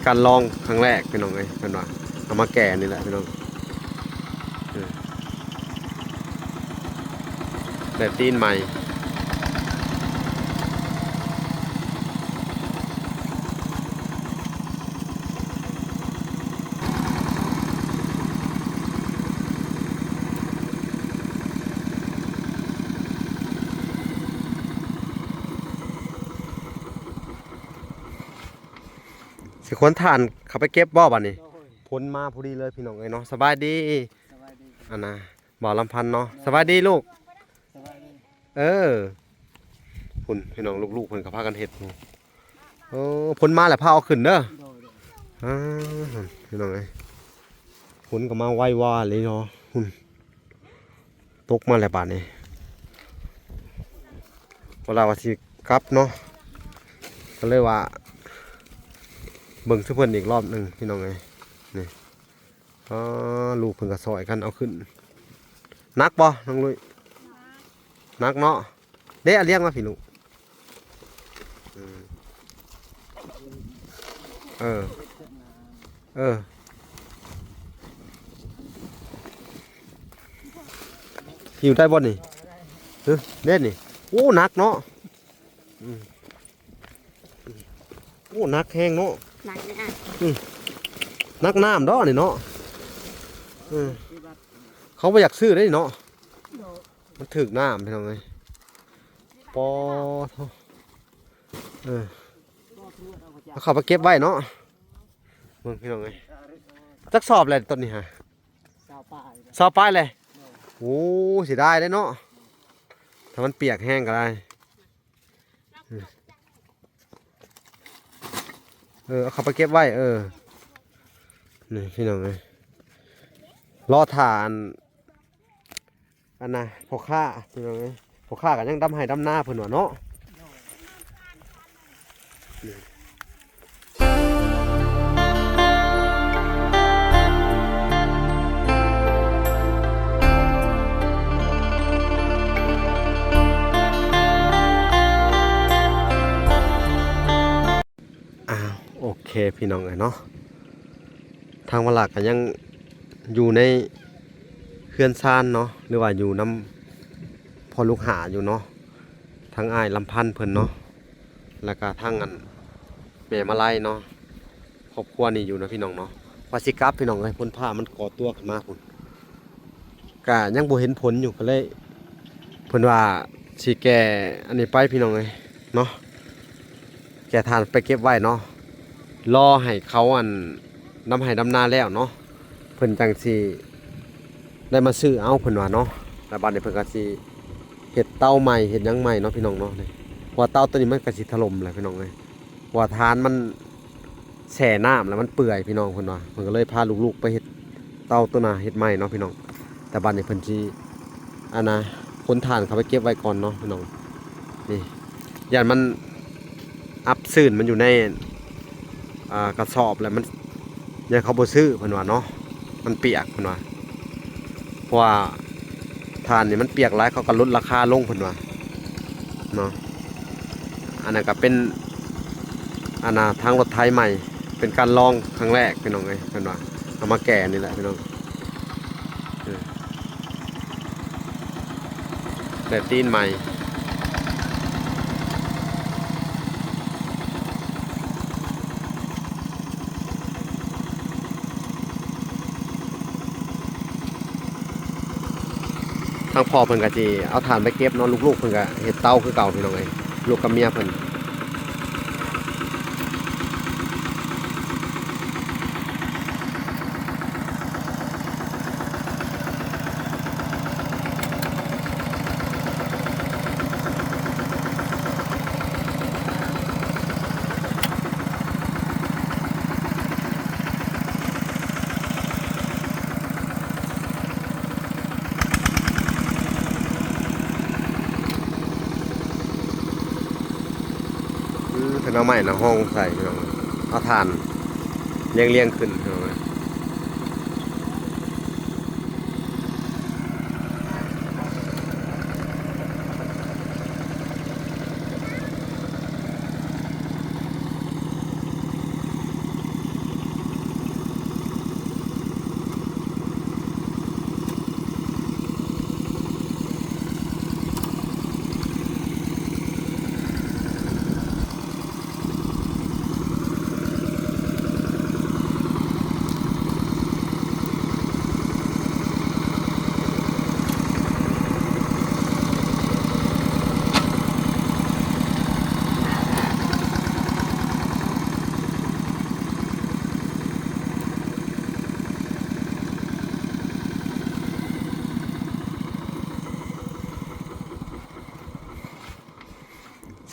ການລອງຄັ້ງແລກພີ່ນ້ອງເອີຍ ເພິ່ນວ່າເອົາມາແກ່ນີ້ແຫຼະພີ່ນ້ອງ ເອີ ແບບຕີນໃໝ່. ຊິຂົນຖ່ານເຂົ້າໄປເກັບບໍ່ບາດນີ້? ໂດຍ ຝົນມາພໍດີເລີຍພີ່ນ້ອງເອີຍເນາະ. ສະບາຍດີ ສະບາຍດີ ອັນນ່າ ບ່າວລຳພັນເນາະ. ໂດຍ ສະບາຍດີລູກ ສະບາຍດີ. ເອີ ພຸ້ນພີ່ນ້ອງ ລູກໆເພິ່ນກໍພາກັນເຮັດ. ໂອ້ ຝົນມາແລ້ວພາເອົາຂຶ້ນເດີ. ໂດຍ ໂດຍ ອ່າ ພີ່ນ້ອງເອີຍ ຝົນກໍມາໄວວາເລີຍເນາະ. ພຸ້ນ ຕົກມາແລ້ວບາດນີ້ ເວລາວ່າຊິກັບເນາະ ກໍເລີຍວ່າເບິ່ງສູ່ເພິ່ນອີກລອບໜຶ່ງພີ່ນ້ອງເອີຍ. ນີ້ ອໍ ລູກເພິ່ນກໍຊ່ອຍກັນເອົາຂຶ້ນ. ໜັກບໍ່ນ້ອງລຸ້ຍ? ໜັກເນາະ. ເດ້ ອາລຽງມາພີ້ລູກ. ເອີ ເອີ ເອີ ຫິ້ວໄດ້ບໍ່ນີ້? ເອີ ເດ້ນີ້. ໂອ້ ໜັກເນາະ. ອືມ ໂອ້ ໜັກແຮງເນາະ. ໜັກນີ້ອ້າຍ. ອືມ ໜັກນ້ຳດອກນີ້ເນາະ. ເອີ ເຂົາບໍ່ຢາກຊື້ເດ້ເນາະ. ໂດຍ ມັນຖືກນ້ຳພີ່ນ້ອງເອີຍ. ປໍໂທ້ ເອີ ເອົາເຂົ້າໄປເກັບໄວ້ເນາະ. ເບິ່ງພີ່ນ້ອງເອີຍ ຈັກສອບແລ້ວຕົ້ນນີ້ຫາ? ຊາວປາຍ ຊາວປາຍແຫຼະ. ໂດຍ ໂອ້ ເສຍດາຍເດ້ເນາະ ຖ້າມັນປຽກແຮງກໍໄດ້. ເອີ ເອົາເຂົ້າໄປເກັບໄວ້. ເອີ ນີ້ພີ່ນ້ອງເອີຍ ລໍຖ້າອັນ ອັນນ່າ ພໍ່ຄ້າພີ່ນ້ອງເອີຍ ພໍ່ຄ້າກໍຍັງດຳໄຮ່ດຳນາເພິ່ນວ່າເນາະ. ອ້າວ ໂອເຄພີ່ນ້ອງເອີຍເນາະ ທາງວາລາກໍຍັງຢູ່ໃນເຮືອນຊານເນາະ ຫຼືວ່າຢູ່ນຳພໍ່ລູກຫ້າຢູ່ເນາະ ທັງອ້າຍລຳພັນເພິ່ນເນາະ ແລ້ວກະທັງອັນແມ່ມາໄລເນາະ ຄອບຄົວນີ້ຢູ່ນະພີ່ນ້ອງເນາະ. ວ່າຊິກັບພີ່ນ້ອງເອີຍ ຝົນຟ້າມັນກໍ່ຕົວຂຶ້ນມາພຸ້ນ ກະຍັງບໍ່ເຫັນຜົນຢູ່ ກໍເລີຍ ເພິ່ນວ່າຊິແກ່ອັນນີ້ໄປພີ່ນ້ອງເອີຍເນາະ ແກ່ຖ່ານໄປເກັບໄວ້ເນາະ ລໍໃຫ້ເຂົາອັນດຳໄຮ່ດຳນາແລ້ວເນາະ ເພິ່ນຈັ່ງຊິໄດ້ມາຊື້ເອົາ ເພິ່ນວ່າເນາະ. ແລ້ວບາດນີ້ເພິ່ນກໍຊິເຮັດເຕົາໃໝ່ ເຮັດຫຍັງໃໝ່ເນາະພີ່ນ້ອງເນາະ ເພາະວ່າເຕົາໂຕນີ້ມັນກໍຊິຖະຫຼົ່ມແຫຼະພີ່ນ້ອງເອີຍ ເພາະວ່າຖ່ານມັນ ແຊ່ນ້ຳແລ້ວມັນເປື່ອຍພີ່ນ້ອງ ເພິ່ນວ່າ ເພິ່ນກໍເລີຍພາລູກໆໄປເຮັດເຕົາໂຕໜ້າເຮັດໃໝ່ເນາະພີ່ນ້ອງ. ແຕ່ບາດນີ້ເພິ່ນຊິ ອັນນ່າ ຂົນຖ່ານເຂົ້າໄປເກັບໄວ້ກ່ອນເນາະພີ່ນ້ອງ. ນີ້ ຢ້ານມັນອັບຊື້ນ ມັນຢູ່ໃນ ອ່າ ກະສອບ ແລ້ວມັນ ຢ້ານເຂົາບໍ່ຊື້ ເພິ່ນວ່າເນາະ ມັນປຽກ ເພິ່ນວ່າ ເພາະວ່າຖ່ານນີ້ມັນປຽກຫຼາຍ ເຂົາກໍຫຼຸດລາຄາລົງ ເພິ່ນວ່າເນາະ. ອັນນັ້ນກໍເປັນ ອັນນ່າ ທາງລົດໄຖໃໝ່ ເປັນການລອງຄັ້ງແລກພີ່ນ້ອງເອີຍ ເພິ່ນວ່າ ເອົາມາແກ່ນີ້ແຫຼະພີ່ນ້ອງ ເອີ ແຕ່ຕີນໃໝ່. ທາງພໍ່ເພິ່ນກໍຊິເອົາຖ່ານໄປເກັບເນາະ ລູກໆເພິ່ນກໍເຮັດເຕົາຄືເກົ່າພີ່ນ້ອງເອີຍ ລູກກັບເມຍເພິ່ນ. ອືມ ເພິ່ນເອົາໄມ້ນະຮອງໃສ່ພີ່ນ້ອງ ເອົາຖ່ານລຽງໆຂຶ້ນພີ່ນ້ອງເອີຍ. ເ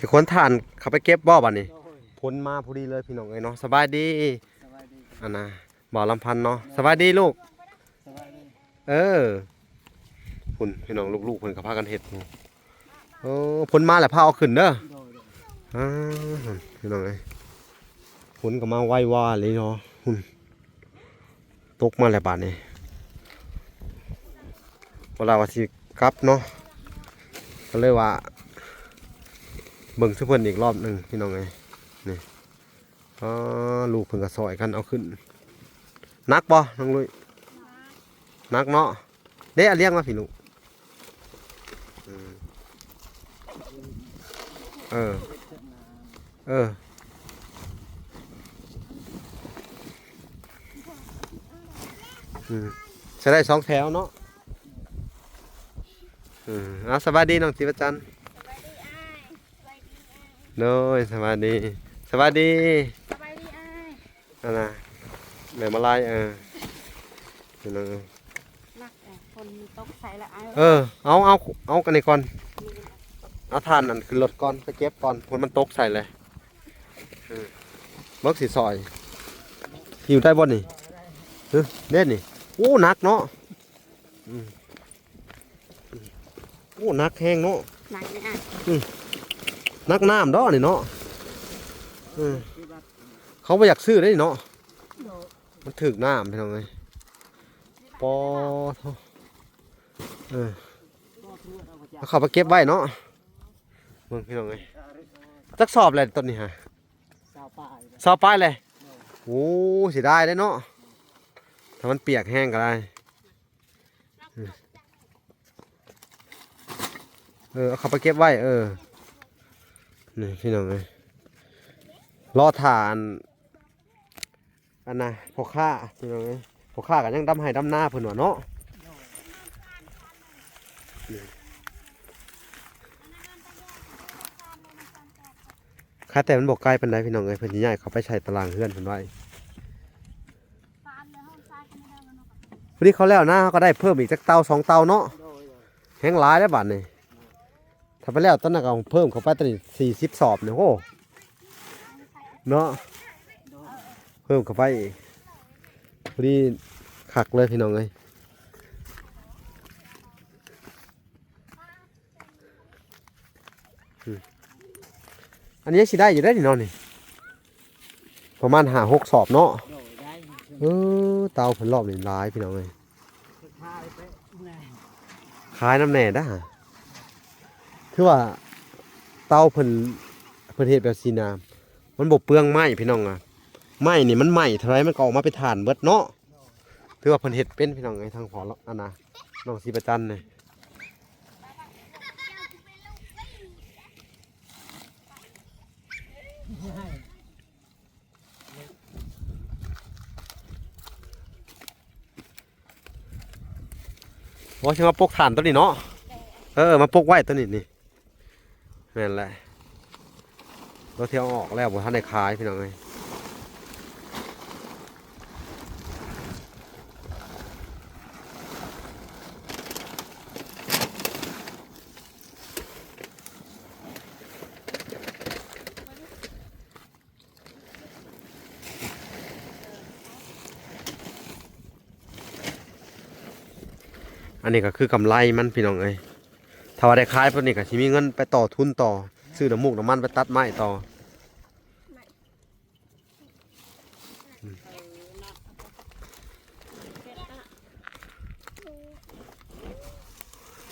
ຊິຂົນຖ່ານເຂົ້າໄປເກັບບໍ່ບາດນີ້? ໂດຍ ຝົນມາພໍດີເລີຍພີ່ນ້ອງເອີຍເນາະ. ສະບາຍດີ ສະບາຍດີ ອັນນ່າ ບ່າວລຳພັນເນາະ. ສະບາຍດີລູກ. ສະບາຍດີ. ເອີ ພຸ້ນພີ່ນ້ອງ ລູກໆເພິ່ນກໍພາກັນເຮັດຢູ່. ໂອ້ ຝົນມາແລ້ວພາເອົາຂຶ້ນເດີ. ໂດຍ ໂດຍ. ອ້າ ພີ່ນ້ອງເອີຍ ຝົນກໍມາໄວວາເລີຍເນາະ. ພຸ້ນ ຕົກມາແລ້ວບາດນີ້ ເວລາວ່າຊິກັບເນາະ ກໍເລີຍວ່າເບິ່ງສູ່ເພິ່ນອີກລອບໜຶ່ງພີ່ນ້ອງເອີຍ. ນີ້ ອໍ ລູກເພິ່ນກໍຊ່ອຍກັນເອົາຂຶ້ນ. ໜັກບໍ່ນ້ອງລຸ້ຍ? ໜັກເນາະ. ເດ້ ອາ ລ້ຽງມາພີ້ລູກ. ເອີ ເອີ ເອີ ອືມ ໃສ່ໄດ້ສອງແຖວເນາະ. ເອີ ເອົາ ສະບາຍດີນ້ອງສີປະຈັນ. ສະບາຍດີອ້າຍ. ສະບາຍດີອ້າຍ. ໂດຍ ສະບາຍດີ ສະບາຍດີ ສະບາຍດີອ້າຍ. ອັນນ່າ ແມ່ມາລາຍ ເອີ ພີ່ນ້ອງເອີຍ ໜັກແທ້ ຝົນມັນຕົກໃສ່ລະອ້າຍ. ເອີ ເອົາ ເອົາ ເອົາອັນນີ້ກ່ອນ ເອົາຖ່ານອັນຂຶ້ນລົດກ່ອນ ໄປເກັບກ່ອນ ຝົນມັນຕົກໃສ່ແລ້ວ. ເອີ ເບິ່ງຊິຊ່ອຍ ຫິ້ວໄດ້ບໍ່ນີ້? ເອີ ເດ້ນີ້. ໂອ້ ໜັກເນາະ. ອືມ ໂອ້ ໜັກແຮງເນາະ. ໜັກນີ້ອ້າຍ. ອືມ ໜັກນ້ຳດອກນີ້ເນາະ. ເອີ ເຂົາບໍ່ຢາກຊື້ເດ້ເນາະ ໂດຍ ມັນຖືກນ້ຳພີ່ນ້ອງເອີຍ. ປໍໂທ້ ເອີ ເອົາເຂົ້າໄປເກັບໄວ້ເນາະ. ເບິ່ງພີ່ນ້ອງເອີຍ ຈັກສອບແລ້ວຕົ້ນນີ້ຫາ? ຊາວປາຍ ຊາວປາຍແລ້ວ. ໂດຍ. ໂອ້ ເສຍດາຍເດ້ເນາະ ຖ້າມັນປຽກແຮງກໍໄດ້. ເອີ ເອົາເຂົ້າໄປເກັບໄວ້. ເອີ ນີ້ພີ່ນ້ອງເອີຍ ລໍຖ້າອັນ ອັນນ່າ ພໍ່ຄ້າພີ່ນ້ອງເອີຍ ພໍ່ຄ້າກໍຍັງດຳໄຮ່ດຳນາເພິ່ນວ່າເນາະ. ນີ້ ຄາແຕ່ມັນບໍ່ໄກປານໃດພີ່ນ້ອງເອີຍ ເພິ່ນຊິຍ້າຍເຂົ້າໄປໃສ່ຕາລາງເຮືອນເພິ່ນໄວ້. ພໍດີເຂົາແລ້ວນາ ເຮົາກໍໄດ້ເພີ່ມອີກຈັກເຕົາສອງເຕົາເນາະ. ໂດຍ ໂດຍ. ແຮງຫຼາຍແລ້ວບາດນີ້ ຖ້າໄປແລ້ວຕອນນັ້ນກໍເພີ່ມເຂົ້າໄປ ຕອນນີ້ສີ່ສິບສອບນີ້ ໂອ້ ເນາະ. ໂດຍ. ເພີ່ມເຂົ້າໄປອີກ ພໍດີຄັກເລີຍພີ່ນ້ອງເອີຍ. ອືມ ອັນນີ້ຍັງຊິໄດ້ຢູ່ເດ້ນີ້ເນາະ ນີ້ປະມານຫ້າຫົກສອບເນາະ. ໂດຍ ໄດ້. ເອີ ເຕົາເພິ່ນລອບນີ້ຫຼາຍພີ່ນ້ອງເອີຍ ຂາຍໄປແດ່ ຂາຍນຳແດ່ດາ. ຄືວ່າເຕົາເພິ່ນ ເພິ່ນເຮັດແບບຊີ້ນະ ມັນບໍ່ເປືອງໄມ້ພີ່ນ້ອງ. ອາ ໄມ້ນີ້ມັນໄໝ້ເທົ່າໃດມັນກໍອອກມາເປັນຖ່ານເບິດເນາະ. ຖືວ່າເພິ່ນເຮັດເປັນພີ່ນ້ອງເອີຍ ທາງພໍ່ ອັນນ່າ ນ້ອງສີປະຈັນນີ້. ໂອ້ ຊິມາປົກຖ່ານຕົວນີ້ເນາະ. ເອີ ມາປົກໄວ້ຕົວນີ້ນີ້. ແມ່ນແຫຼະ ຕົວທີ່ເອົາອອກແລ້ວບໍ່ທັນໄດ້ຂາຍພີ່ນ້ອງເອີຍ. ອັນນີ້ກໍຄືກຳໄລມັນພີ່ນ້ອງເອີຍ. ຖ້າວ່າໄດ້ຂາຍປານນີ້ກໍຊິມີເງິນໄປຕໍ່ທຶນຕໍ່ ຊື້ນ້ຳມູກນ້ຳມັນໄປຕັດໄມ້ຕໍ່.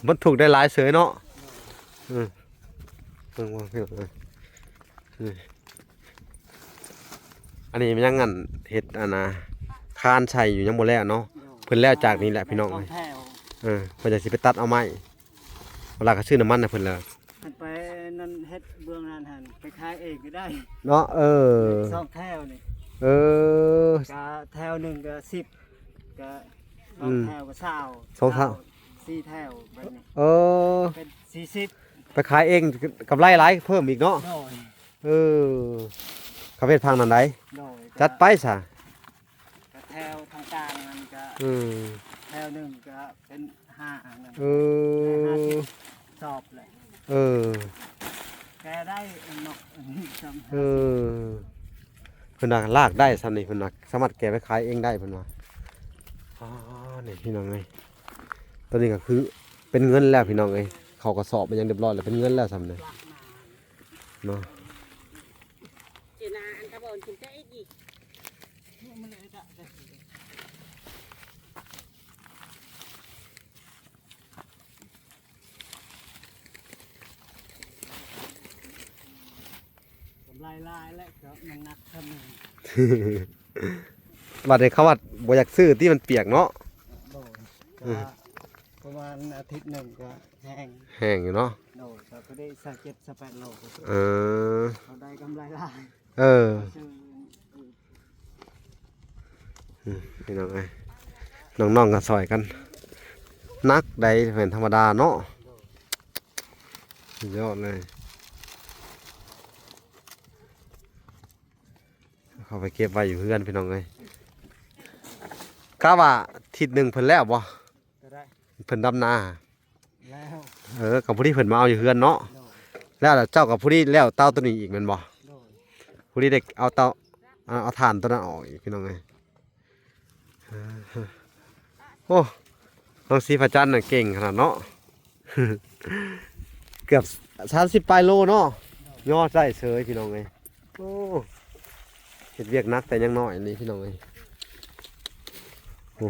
ບັນທຸກໄດ້ຫຼາຍເສີຍເນາະ. ເອີ ເບິ່ງວ່າ ເອີ ອັນນີ້ມັນຍັງອັນເຮັດອັນນ່າ ຄານໃສ່ຢູ່ ຍັງບໍ່ແລ້ວເນາະ. ເພິ່ນແລ້ວຈາກນີ້ແຫຼະພີ່ນ້ອງເອີຍ. ເອີ ເພິ່ນຈະຊິໄປຕັດເອົາໄມ້ ເວລາກໍຊື້ນ້ຳມັນໃຫ້ເພິ່ນແລ້ວ. ອັນໄປນັ້ນເຮັດເບື້ອງນັ້ນຫັ້ນ ໄປຂາຍເອງກໍໄດ້ເນາະ. ເອີ ສອງແຖວນີ້. ເອີ ກະແຖວໜຶ່ງກະສິບ ກະສອງ ອືມ ແຖວກະຊາວ ສອງແຖວ ຊາວ ສີ່ແຖວແບບນີ້. ເອີ ເປັນສີ່ສິບ ໄປຂາຍເອງກຳໄລຫຼາຍເພີ່ມອີກເນາະ. ໂດຍ. ເອີ ເຂົາເຮັດພັງນັ້ນໃດ. ໂດຍ. ຈັດໄປຊະ. ກະແຖວທາງກາງນັ້ນກະ ອືມ ແຖວໜຶ່ງກະເປັນຫ້າອັນນັ້ນ. ເອີ ໄດ້ຫ້າສິບສອບແຫຼະ. ເອີ ແກ່ໄດ້ເນາະ ເອີ ເພິ່ນວ່າລາກໄດ້ຊ່ຳນີ້ ເພິ່ນວ່າສາມາດແກ່ໄປຂາຍເອງໄດ້ ເພິ່ນວ່າ. ອໍ ນີ້ພີ່ນ້ອງເອີຍ ຕອນນີ້ກໍຄືເປັນເງິນແລ້ວພີ່ນ້ອງເອີຍ ເຂົ້າກະສອບໄປຫຍັງຮຽບຮ້ອຍແລ້ວ ເປັນເງິນແລ້ວຊ່ຳນີ້ເນາະ. ກຳໄລຫຼາຍແຫຼະ ກໍມັນໜັກສ່ຳໜຶ່ງ. ບັດນີ້ເຂົາວ່າບໍ່ຢາກຊື້ຕິ ມັນປຽກເນາະ. ໂດຍ ອືມ ປະມານອາທິດໜຶ່ງກໍແຫ້ງ ແຫ້ງຢູ່ເນາະ. ໂດຍ ກໍໄດ້ຊາວເຈັດ ຊາວແປດໂລ. ເອີ ເຂົາໄດ້ກຳໄລຫຼາຍ. ເອີ ອືມ ພີ່ນ້ອງເອີຍ ນ້ອງໆກໍຊ່ອຍກັນ ໜັກໃດ໋ ແມ່ນທຳມະດາເນາະ. ສຸດຍອດເລີຍ ເອົາໄປເກັບໄວ້ຢູ່ເຮືອນພີ່ນ້ອງເອີຍ. ກະວ່າທິດໜຶ່ງເພິ່ນແລ້ວບໍ່? ກໍໄດ້ ເພິ່ນດຳນາ ແລ້ວ ເອີ ກໍພໍດີເພິ່ນມາເອົາຢູ່ເຮືອນເນາະ. ໂດຍ ແລ້ວເຈົ້າກໍພໍດີແລ້ວເຕົາຕົວນີ້ອີກແມ່ນບໍ່? ໂດຍ ພໍດີໄດ້ເອົາເຕົາ ເອົາ ເອົາຖ່ານຕົວນັ້ນອອກອີກ ພີ່ນ້ອງເອີຍ. ໂອ້ ນ້ອງສີພະຈັນນະເກັ່ງຂະໜາດເນາະ ເກືອບສາມສິບປາຍໂລເນາະ. ໂດຍ ຍໍໄດ້ເສີຍ ພີ່ນ້ອງເອີຍ. ໂອ້ ເຮັດວຽກໜັກແຕ່ຍັງນ້ອຍນີ້ ພີ່ນ້ອງເອີຍ. ໂອ້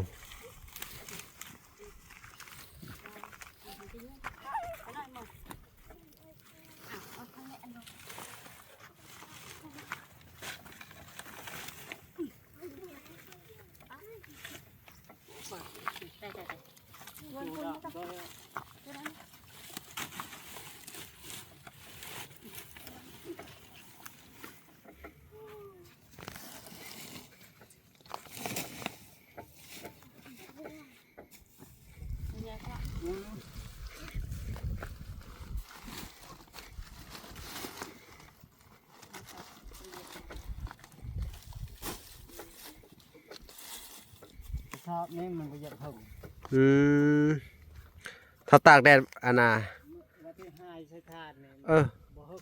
ກະສອບນີ້ມັນບໍ່ຢາກເຖິງ. ອືມ ຖ້າຕາກແດດ ອັນນ່າ ວ່າທີ່ຫາຍໃສ່ຖ່ານນີ້ ເອີ ບໍ່ເຖິງ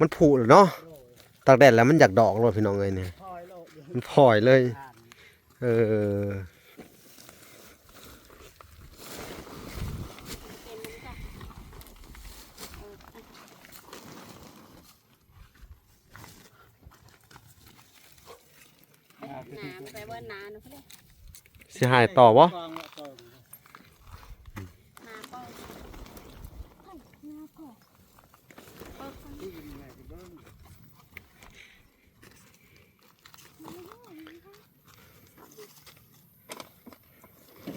ມັນຜຸແລ້ວເນາະ. ໂດຍ ຕາກແດດແລ້ວມັນຢາກດອກໂລດ ພີ່ນ້ອງເອີຍ ນີ້ ມັນພອຍເລີຍ ເອີ. ຊິຫາຍຕໍ່ບໍ່?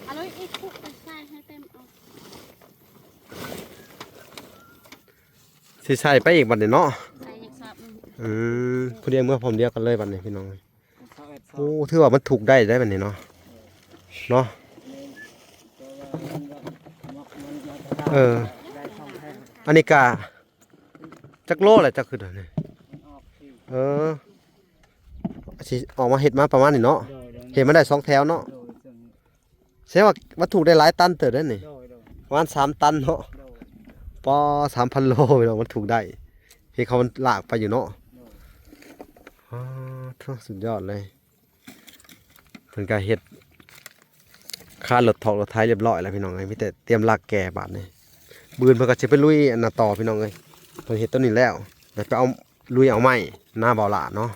ເອົາເລີຍ ອີກຄຸກໄປໃສ່ໃຫ້ເຕັມເອົາ. ຊິໃສ່ໄປອີກບັດນີ້ເນາະ. ໃສ່ອີກຊອບໜຶ່ງ. ອືມ ພໍດີເມືອພ້ອມດຽວກັນເລີຍບັດນີ້ ພີ່ນ້ອງ. ໂອ້ ຖືວ່າມັນທຸກໄດ້ໄດ໋ບັດນີ້ເນາະ ເນາະ. ເອີ ອັນນີ້ກະ ຈັກໂລແຫຼະ ເຈົ້າຄິດວ່ານີ້? ເອີ ຊິອອກມາເຮັດມາປະມານນີ້ເນາະ. ໂດຍ ໂດຍ ເຮັດມາໄດ້ສອງແຖວເນາະ. ໂດຍ ແສດງວ່າ ວ່າຖືກໄດ້ຫຼາຍຕັນເຕີບເດ້ນີ້. ໂດຍ ໂດຍ ປະມານສາມຕັນເນາະ. ໂດຍ ປໍ ສາມພັນໂລພີ່ນ້ອງ ມັນຖືກໄດ້ ເຮັດເຂົາມັນລາກໄປຢູ່ເນາະ. ໂດຍ ອໍ ໂທ້ ສຸດຍອດເລີຍ. ເພິ່ນກະເຮັດຄານລົດຖອກລົດໄຖຮຽບຮ້ອຍແລ້ວ ພີ່ນ້ອງເອີຍ ມີແຕ່ຕຽມລາກແກ່ບາດນີ້. ມື້ອື່ນເພິ່ນກະຊິໄປລຸຍອັນນັ້ນຕໍ່ ພີ່ນ້ອງເອີຍ ເພິ່ນເຮັດໂຕນີ້ແລ້ວ ແລ້ວໄປເອົາ ລຸຍເອົາໄມ້ນາບ່າວຫຼ້າເນາະ.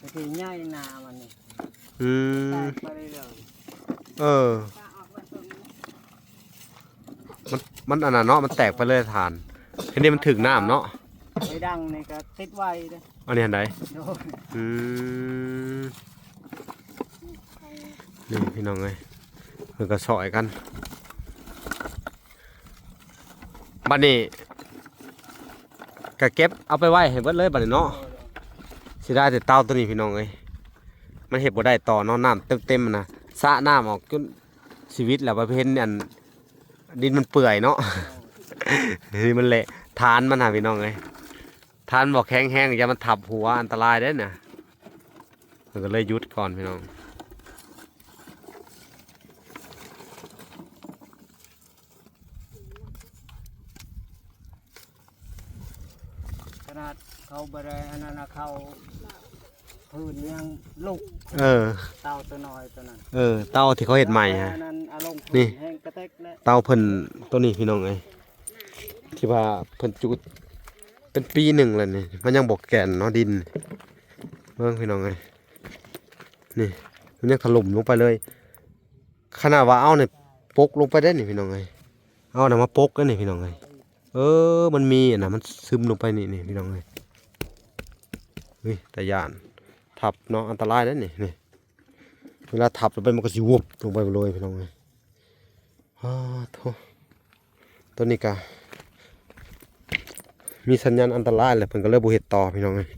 ກະຊິໃຫຍ່ນາມັນນີ້. ອືມ ແຕກໄປເລີຍ. ເອີ ມັນ ມັນອັນນັ້ນເນາະ ມັນແຕກໄປເລີຍຖ່ານ ທີນີ້ມັນຖືກນ້ຳເນາະ. ໄອ້ດັງນີ້ກະຕິດໄວ້ເດ້ ອັນນີ້ຫັ້ນໃດ໋. ໂດຍ ອືມ ນີ້ພີ່ນ້ອງເອີຍ ເພິ່ນກະຊ່ອຍກັນ. ບັດນີ້ກະເກັບເອົາໄປໄວ້ໃຫ້ເບິດເລີຍບັດນີ້ເນາະ. ເສຍດາຍແຕ່ເຕົາໂຕນີ້ພີ່ນ້ອງເອີຍ. ມັນເຮັດບໍ່ໄດ້ຕໍ່ເນາະ ນ້ຳເຕັມໆນະ ສະນ້ຳອອກຈົນຊີວິດແລ້ວ ໄປເຫັນອັນ ດິນມັນເປື່ອຍເນາະ ນີ້ມັນແຫຼະ ຖານມັນຫາພີ່ນ້ອງເອີຍ ຖານບໍ່ແຂງແຮງ ຢ່າມັນທັບຫົວ ອັນຕະລາຍເດ້ນະ ເພິ່ນກໍເລີຍຢຸດກ່ອນພີ່ນ້ອງ. ຂະໜາດເຂົາບໍ່ໄດ້ອັນນັ້ນນະ ເຂົາພື້ນຍັງລຸກ ເອີ ເຕົາຕົວນ້ອຍຕົວນັ້ນ ເອີ ເຕົາທີ່ເຂົາເຮັດໃໝ່ຫັ້ນ ອັນນັ້ນເອົາລົງ ນີ້ ແຮງກະແຕັກແລ້ວ ເຕົາເພິ່ນໂຕນີ້ພີ່ນ້ອງເອີຍ ທີ່ວ່າເພິ່ນຈູດເປັນປີໜຶ່ງແລ້ວນີ້ ມັນຍັງບໍ່ແກ່ນເນາະ ດິນ ເບິ່ງພີ່ນ້ອງເອີຍ ນີ້ ມັນຍັງຖະຫຼົ່ມລົງໄປເລີຍ. ຂະໜາດວ່າເອົານີ້ປົກລົງໄປໄດ້ນີ້ພີ່ນ້ອງເອີຍ ເອົາອັນນັ້ນມາປົກໄດ້ນີ້ພີ່ນ້ອງເອີຍ ເອີ ມັນມີອັນນັ້ນ ມັນຊຶມລົງໄປນີ້ ນີ້ພີ່ນ້ອງເອີຍ ເຮີ້ຍ ຕາຢ້ານ ທັບເນາະ ອັນຕະລາຍເດ້ນີ້ ນີ້ ເວລາທັບລົງໄປ ມັນກໍຊິວົບລົງໄປເລີຍພີ່ນ້ອງເອີຍ ອ້າໂທ້. ໂຕນີ້ກະມີສັນຍານອັນຕະລາຍແຫຼະ ເພິ່ນກໍເລີຍບໍ່ເຮັດຕໍ່ພີ່ນ້ອງເອີຍ.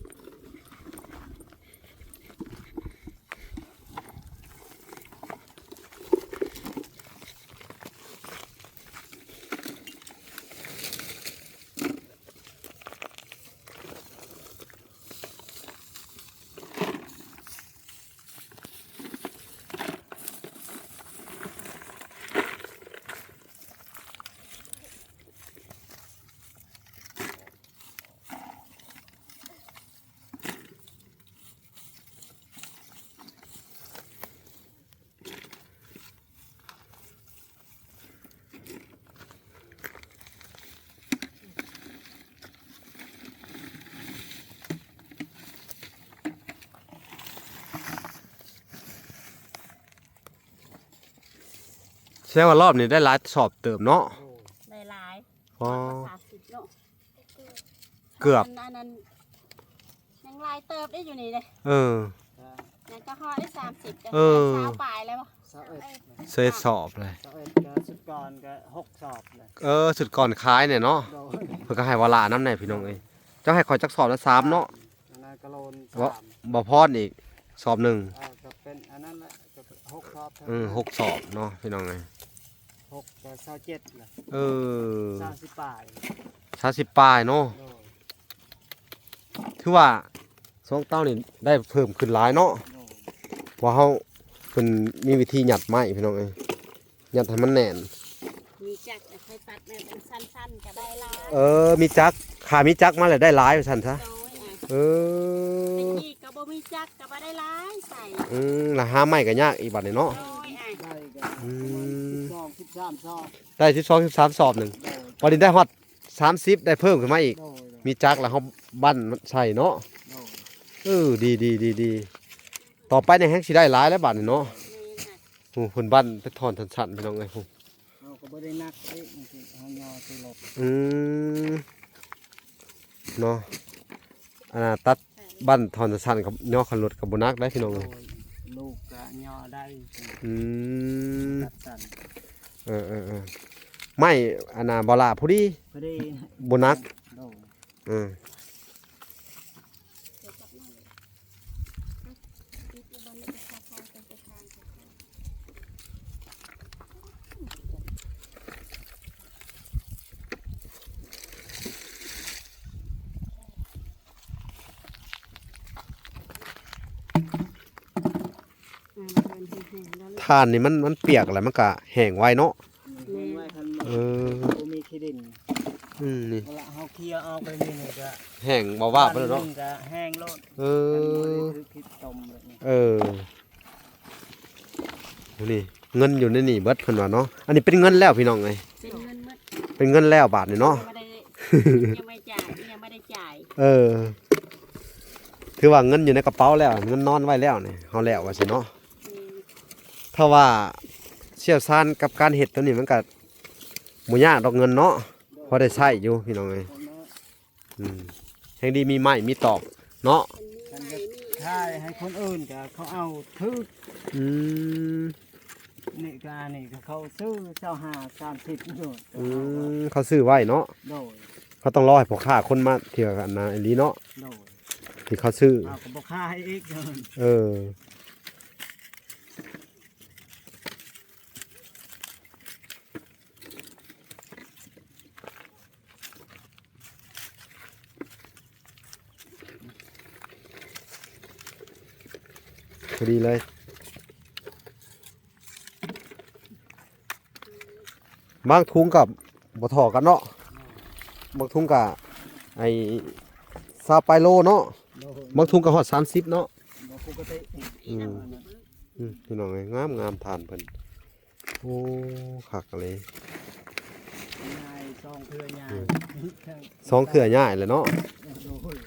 ແສດງວ່າລອບນີ້ໄດ້ຫຼາຍສອບເຕີບເນາະ ໄດ້ຫຼາຍ ອໍ ສາມສິບເນາະ ເກືອບ ອັນນັ້ນ ອັນນັ້ນ ຍັງຫຼາຍເຕີບໄດ້ຢູ່ນີ້ເດ້ ເອີ ຍັງກະຮອດໄດ້ສາມສິບ ເອີ ຊາວປາຍແລ້ວບໍ່ ຊາວເອັດ ຊາວເອັດສອບເລີຍ ຊາວເອັດ ກະຊຸດກ່ອນກະຫົກສອບເລີຍ ເອີ ຊຸດກ່ອນຂາຍແນ່ເນາະ ໂດຍ ເພິ່ນກະໃຫ້ວາລະນຳແນ່ພີ່ນ້ອງເອີຍ ເຈົ້າໃຫ້ຂ້ອຍຈັກສອບລະ ສາມເນາະ ອັນນັ້ນກະໂລນ ບໍ່ ສາມ ບໍ່ພອນອີກສອບໜຶ່ງ ເອີ ກະເປັນອັນນັ້ນແຫຼະ ກະຫົກສອບ ເອີ ຫົກສອບເນາະພີ່ນ້ອງເອີຍ ຫົກກະຊາວເຈັດລະ ເອີ ຊາວສິບປາຍ ຊາວສິບປາຍເນາະ ໂດຍ ຖືວ່າສອງເຕົານີ້ໄດ້ເພີ່ມຂຶ້ນຫຼາຍເນາະ ໂດຍ ເພາະເຮົາ ເພິ່ນມີວິທີຍັດໄມ້ພີ່ນ້ອງເອີຍ ຍັດໃຫ້ມັນແໜ້ນ ມີຈັກແລ້ວຄ່ອຍຕັດແມ່ນເປັນສັ້ນໆກະໄດ້ຫຼາຍ ເອີ ມີຈັກ ຖ້າມີຈັກມາແລ້ວໄດ້ຫຼາຍວ່າຊັ້ນຊະ ໂດຍ ເອີ ຕະກີ້ກະບໍ່ມີຈັກກະບໍ່ໄດ້ຫຼາຍໃສ່ ອືມ ລະຫາໄມ້ກະຍາກອີກບາດນີ້ເນາະ ໂດຍ ອືມ ໄດ້ປະມານສິບສອງ ສິບສາມສອບ ໄດ້ສິບສອງ ສິບສາມສອບໜຶ່ງ ໂດຍ ບາດນີ້ໄດ້ຮອດ ສາມສິບ ໄດ້ເພີ່ມຂຶ້ນມາອີກ ໂດຍ ໂດຍ ມີຈັກແລ້ວເຮົາບັ້ນໃສ່ເນາະ ໂດຍ ເອີ ດີໆໆໆ ຕໍ່ໄປນີ້ແຮງຊິໄດ້ຫຼາຍແລ້ວບາດນີ້ເນາະ ແມ່ນ ໂອ້ ເພິ່ນບັ້ນໄປທ່ອນສັ້ນໆ ພີ່ນ້ອງເອີຍ ໂອ້ ເຮົາກໍບໍ່ໄດ້ໜັກເດ້ ເຮົາຍໍໃສ່ລົດ ອືມ ເນາະ ອັນນ່າ ຕັດ ບັ້ນທ່ອນສັ້ນໆ ກັບຍໍຂຶ້ນລົດກໍບໍ່ໜັກໄດ໋ພີ່ນ້ອງເອີຍ ໂດຍ ລູກກໍຍໍໄດ້ ອືມ ຕັດສັ້ນ ເອີໆໆ ໄມ້ອັນນ່າ ບໍ່ຫຼ້າພໍດີ ພໍດີ ບໍ່ໜັກ ໂດຍ ເອີ. ອ່າ ມັນເປັນແຫ້ງໆ ແລ້ວ ຖ່ານນີ້ມັນ ມັນປຽກແລ້ວມັນກະແຫ້ງໄວເນາະ ແຫ້ງໄວ ຄັນ ເອີ ບໍ່ມີຂີ້ດິນ ອືມ ນີ້ ເວລາເຮົາເຄຍອອກໄປນີ້ ນີ້ກະແຫ້ງວາບໆໄປແລ້ວເນາະ ມັນກະແຫ້ງໂລດ ເອີ ຄັນບໍ່ໄດ້ຖືກພິດຕົມແບບນີ້ ເອີ ນີ້ເງິນຢູ່ໃນນີ້ເບິດເພິ່ນວ່າເນາະ ອັນນີ້ເປັນເງິນແລ້ວພີ່ນ້ອງເອີຍ ເປັນເງິນໝົດ ເປັນເງິນແລ້ວບາດນີ້ເນາະ ຍັງບໍ່ໄດ້ ຍັງບໍ່ໄດ້ຈ່າຍ ຍັງບໍ່ໄດ້ຈ່າຍ ເອີ ຖືວ່າເງິນຢູ່ໃນກະເປົາແລ້ວ ເງິນນອນໄວ້ແລ້ວນີ້ ເຮົາແລ້ວວ່າຊີ້ເນາະ ອືມ ຖ້າວ່າຊ່ຽວຊານກັບການເຮັດໂຕນີ້ມັນກະບໍ່ຍາກດອກເງິນເນາະ ພໍໄດ້ໃຊ້ຢູ່ພີ່ນ້ອງເອີຍ ອືມ ແຮງດີມີໄມ້ມີຕອກເນາະ ຄັນຈະຂາຍໃຫ້ຄົນອື່ນກະເຂົາເອົາຖືກ ອືມ ນີ້ກະ ອັນນີ້ກະເຂົາຊື້ຊາວຫ້າ ສາມສິບຢູ່ ອືມ ເຂົາຊື້ໄວ້ເນາະ ໂດຍ ເຂົາຕ້ອງລໍໃຫ້ພໍ່ຄ້າຄົນມາເທື່ອກັນນະ ອີ່ຫຼີເນາະ ໂດຍ ທີ່ເຂົາຊື້ ເຮົາກໍບໍ່ຂາຍອີກ ເອີ ເອີ. ພໍດີເລີຍ. ບາງຖົງກໍບໍ່ທໍ່ກັນເນາະ, ບາງຖົງກໍໄອ້ຊາວປາຍໂລເນາະ, ໂດຍ ບາງຖົງກໍຮອດສາມສິບເນາະ. ບໍ່ປົກກະຕິ. ອືມ ອືມ ພີ່ນ້ອງເອີຍ ງາມໆ ຖ່ານເພິ່ນ. ໂອ້ ຄັກອີ່ຫຼີ. ຍ້າຍສອງເທື່ອຍ້າຍ. ອືມ ສອງເທື່ອຍ້າຍແຫຼະເນາະ. ໂດຍ.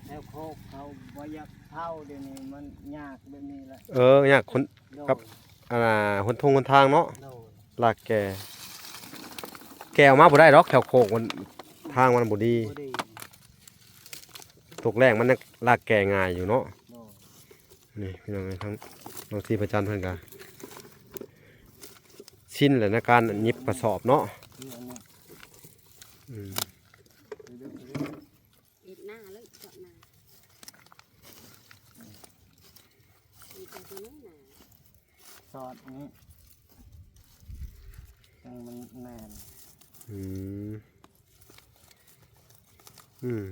ແຖວໂຄກເຂົາບໍ່ຢາກເຜົາ ດຽວນີ້ມັນຍາກແບບນີ້ແຫຼະ. ເອີ ຍາກຄົນ ໂດຍ ກັບ ອັນນ່າ ຫົນທົ່ງຫົນທາງເນາະ. ໂດຍ. ລາກແກ່ ແກ່ອອກມາບໍ່ໄດ້ດອກ ແຖວໂຄກມັນ ທາງມັນບໍ່ດີ ບໍ່ດີ. ຕົກແລ້ງມັນຍັງລາກແກ່ງ່າຍຢູ່ເນາະ. ໂດຍ. ນີ້ພີ່ນ້ອງເອີຍ ທາງນ້ອງສີພະຈັນເພິ່ນກະຊິນແຫຼະໃນການຫຍິບກະສອບເນາະ. ອືມ ເຮັດໜ້າເລີຍ ເຈາະໜ້າ ມີແຕ່ຕົວໜ້າ ສອດນີ້ ຈັ່ງມັນແໜ້ນ. ອືມ ອືມ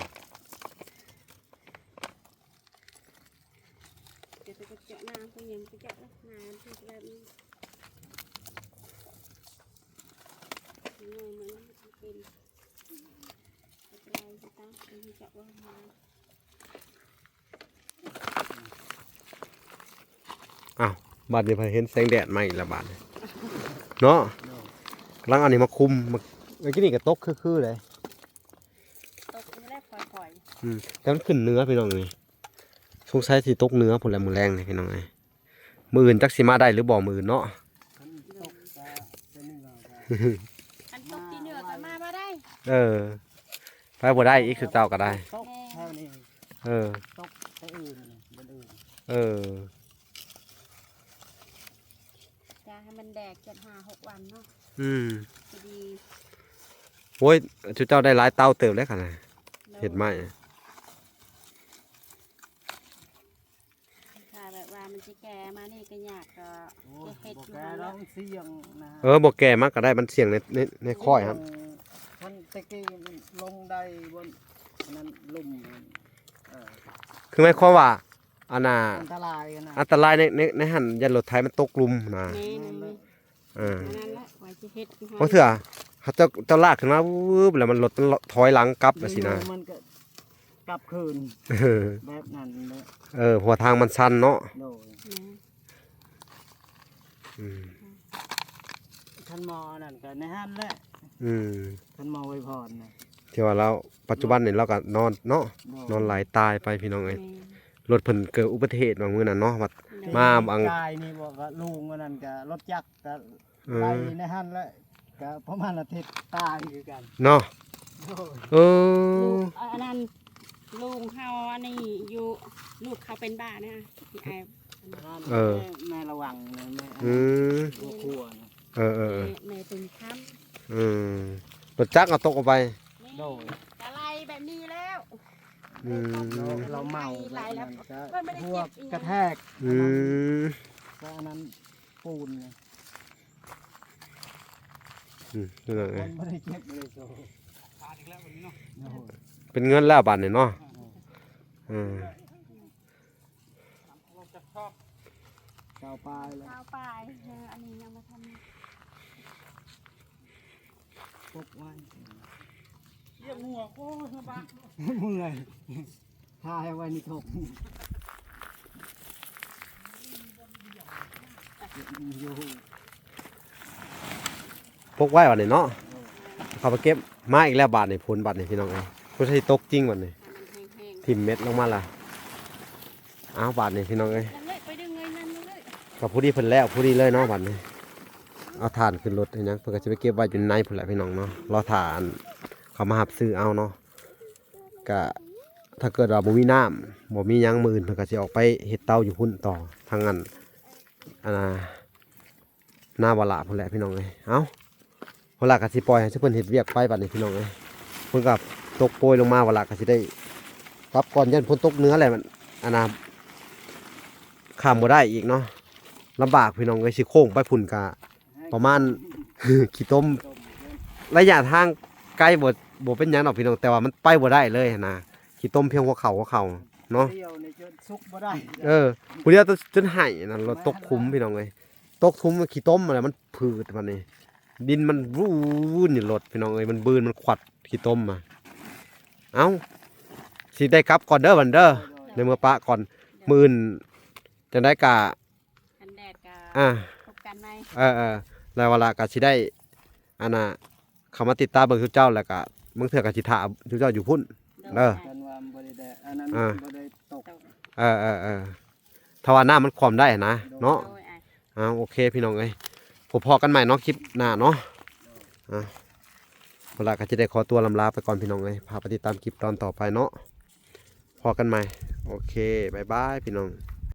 ຈະໄປເຈາະໜ້າ ພວກຍັງໄປເຈາະນະ ໜ້າມັນຄືແບບນີ້ ນ້ອຍມັນເປັນ ອ້າວ ບາດນີ້ເພິ່ນເຫັນແສງແດດມາອີກແລ້ວບາດນີ້ເນາະ. ກຳລັງເອົານີ້ມາຄຸມ ເມື່ອກີ້ນີ້ກໍຕົກຄືໆເດ້. ຕົກນີ້ແຫຼະຄ່ອຍໆ ອືມ ແຕ່ມັນຂຶ້ນເໜືອພີ່ນ້ອງເອີຍ. ສົງໄສຊິຕົກເໜືອພຸ້ນແຫຼະມື້ແລງນີ້ພີ່ນ້ອງເອີຍ. ມື້ອື່ນຈັກຊິມາໄດ້ຫຼືບໍ່ມື້ອື່ນເນາະ. ຄັນຕົກກໍໄປເໜືອກໍ ຄັນຕົກທີ່ເໜືອກໍມາບໍ່ໄດ້. ເອີ ໄປບໍ່ໄດ້ອີກ ຄືເກົ່າກໍໄດ້. ຕົກແຖວນີ້ ເອີ ຕົກແຖວອື່ນ ບ່ອນອື່ນ. ເອີ ຈະໃຫ້ມັນແດກຈັກຫ້າຫົກວັນເນາະ. ອືມ ຊິດີ. ໂອ້ຍ ເຈົ້າ ເຈົ້າໄດ້ຫຼາຍເຕົາເຕີບເດ້ຂະໜາດ ໂດຍ ເຮັດໄມ້. ຖ້າແບບວ່າມັນຊິແກ່ມານີ້ກໍຍາກ ກໍ ໂອ້ຍ ຈະເຮັດຢູ່ຫັ້ນແຫຼະ ບໍ່ແກ່ດອກ ມັນສ່ຽງນະ. ເອີ ບໍ່ແກ່ມາກໍໄດ້ ມັນສ່ຽງໃນ ໃນ ໃນຄ້ອຍຫັ້ນ. ຄັນແຕ່ກີ້ມັນລົງໄດ້ບ່ອນອັນນັ້ນ ລຸ່ມ ເອີ ຄືໝາຍຄວາມວ່າ ອັນນ່າ ອັນຕະລາຍນະ ອັນຕະລາຍໃນ ໃນ ໃນຫັ້ນ ຢ້ານລົດໄຖມັນຕົກລຸ່ມນະ. ແມ່ນ ເອີ ອັນນັ້ນແຫຼະ ວ່າຊິເຮັດຢູ່ຫັ້ນ. ບາງເທື່ອເຂົາເຈົ້າ ເຈົ້າລາກຂຶ້ນມາວືບ ແລ້ວມັນລົດມັນຖອຍຫຼັງກັບຈັ່ງຊີ້ນະ ມັນກໍກັບຄືນ. ເອີ ແບບນັ້ນແຫຼະ. ເອີ ເພາະວ່າທາງມັນຊັນເນາະ. ໂດຍ. ອືມ ຄັນໝໍນັ້ນກໍໃນຫັ້ນແຫຼະ. ອືມ ຄັນໝໍໄວພອນນະ ທີ່ວ່າລາວ ປັດຈຸບັນນີ້ລາວກໍນອນເນາະ. ໂດຍ. ນອນຫຼາຍຕາຍໄປພີ່ນ້ອງເອີຍ. ແມ່ນ. ລົດເພິ່ນເກີດອຸບັດຕິເຫດບາງມື້ນັ້ນເນາະ ວ່າ ໂດຍ ມາບາງ ກາຍນີ້ບໍ່ ກໍລຸງອັນນັ້ນກໍລົດຈັກ ກໍ ເອີ ໄປໃນຫັ້ນແຫຼະ ກໍປະມານອາທິດຕາຍຄືກັນເນາະ. ໂດຍ. ເອີ ລູກ ອັນນັ້ນ ລຸງເຮົາອັນນີ້ຢູ່ ລູກເຂົາເປັນບ້ານະ ທີ່ອ້າຍ ເອີ ແມ່ລະວັງນະ ແມ່ ອືມ ຫົວຄົວນະ. ເອີໆໆ ແມ່ ແມ່ເປັນຄຳ ອືມ ລົດຈັກເອົາຕົກອອກໄປ. ໂດຍ. ກະໄລ່ແບບນີ້ແລ້ວ. ອືມ ລາວເມົາ ໄລ່ແລ້ວ ເພິ່ນບໍ່ໄດ້ເຈັບອີກ. ກະແທກ. ອືມ ກໍອັນນັ້ນ ປູນນະ. ອືມ ເປັນໄງ? ມັນບໍ່ໄດ້ເຈັບ ບໍ່ໄດ້ໂຊ. ຂາດອີກແລ້ວບັດນີ້ເນາະ. ໂອ້ໂຫ ເປັນເງິນແລ້ວບັດນີ້ເນາະ. ເອີ ເອີ ເກົ້າປາຍແລ້ວ ເກົ້າປາຍ. ເອີ ອັນນີ້ຍັງບໍ່ທັນປົກໄວ້. ລ້ຽງງົວ ໂອ້ຍ ລຳບາກ ເມື່ອຍ. ຖ້າໃຫ້ໄວ້ໃນຖົງຢູ່ ປົກໄວ້ບັດນີ້ເນາະ. ເອີ ເຂົ້າໄປເກັບມາອີກແລ້ວບາດນີ້ ຝົນບາດນີ້ພີ່ນ້ອງເອີຍ. ບໍ່ໃຊ່ຕົກຈິງບັດນີ້ ມັນແຫ້ງໆ ຖິ້ມເມັດລົງມາລະ. ອ້າວ ບາດນີ້ພີ່ນ້ອງເອີຍ ເອົາເລີຍ ໄປດຶງເລີຍ ນັ້ນເລີຍ ກໍພໍດີເພິ່ນແລ້ວ ພໍດີເລີຍເນາະ ບາດນີ້. ເອົາຖ່ານຂຶ້ນລົດເຮັດຫຍັງ ເພິ່ນກໍຊິໄປເກັບໄວ້ຢູ່ໃນພຸ້ນແຫຼະພີ່ນ້ອງເນາະ ລໍຖ້າອັນເຂົາມາຮັບຊື້ເອົາເນາະ. ກະຖ້າເກີດວ່າບໍ່ມີນ້ຳ ບໍ່ມີຫຍັງ ມື້ອື່ນເພິ່ນກໍຊິອອກໄປເຮັດເຕົາຢູ່ພຸ້ນຕໍ່ ທາງອັນ ອັນນ່າ ນາວາລະພຸ້ນແຫຼະພີ່ນ້ອງເອີຍ. ເອົ້າ ວາລະກໍຊິປ່ອຍໃຫ້ເພິ່ນເຮັດວຽກໄປບັດນີ້ພີ່ນ້ອງເອີຍ. ເພິ່ນກໍຕົກໂປຍລົງມາ ວາລະກໍຊິໄດ້ກັບກ່ອນ ຢ້ານຝົນຕົກເໜືອແຫຼະ ອັນນ່າ ຂ້າມບໍ່ໄດ້ອີກເນາະ ລຳບາກພີ່ນ້ອງເອີຍ. ຊິໂຄ້ງໄປພຸ້ນກະປະມານ ຂີ້ຕົມ ໄລຍະທາງໄກ ບໍ່ ບໍ່ເປັນຫຍັງດອກພີ່ນ້ອງ ແຕ່ວ່າມັນໄປບໍ່ໄດ້ເລີຍຫັ້ນນະ ຂີ້ຕົມພຽງຫົວເຂົ່າ ຫົວເຂົ່າເນາະ. ລ້ຽວນີ້ຈົນສຸກບໍ່ໄດ້ ເອີ ຜູ້ດຽວຈົນໄຫ້ນັ້ນ ລົດຕົກຂຸມພີ່ນ້ອງເອີຍ. ຕົກຂຸມ ຂີ້ຕົມຫັ້ນແຫຼະ ມັນຜືດບັດນີ້ ດິນມັນວູນຢູ່ລົດພີ່ນ້ອງເອີຍ ມັນບືນ ມັນຂວັດຂີ້ຕົມມາ. ເອົ້າ ຊິໄດ້ກັບກ່ອນເດີບັດເດີ ໃນເມື່ອປະກ່ອນ ມື້ອື່ນຈັ່ງໃດກະ ຄັນແດດກໍ ອ່າ ພົບກັນໃໝ່ ເອີໆ ແລ້ວວາລະກໍຊິໄດ້ ອັນນ່າ ເຂົ້າມາຕິດຕາມເບິ່ງຊຸມເຈົ້າ ແລ້ວກໍບາງເທື່ອກໍຊິຖ້າຊຸມເຈົ້າຢູ່ພຸ້ນເດີ. ຄັນວ່າບໍ່ໄດ້ແດດ ອັນນັ້ນ ອ່າ ບໍ່ໄດ້ຕົກ ເອີໆໆ ຖ້າວ່ານ້ຳມັນຖ້ວມໄດ້ນະເນາະ. ໂດຍ ອ່າ ໂອເຄພີ່ນ້ອງເອີຍ ພົບພໍ້ກັນໃໝ່ເນາະ ຄລິບໜ້າເນາະ. ອ່າ ວາລະກໍຊິໄດ້ຂໍຕົວລຳລາໄປກ່ອນພີ່ນ້ອງເອີຍ ພາໄປຕິດຕາມຄລິບຕອນຕໍ່ໄປເນາະ. ພໍ້ກັນໃໝ່ ໂອເຄ ບາຍບາຍພີ່ນ້ອງ.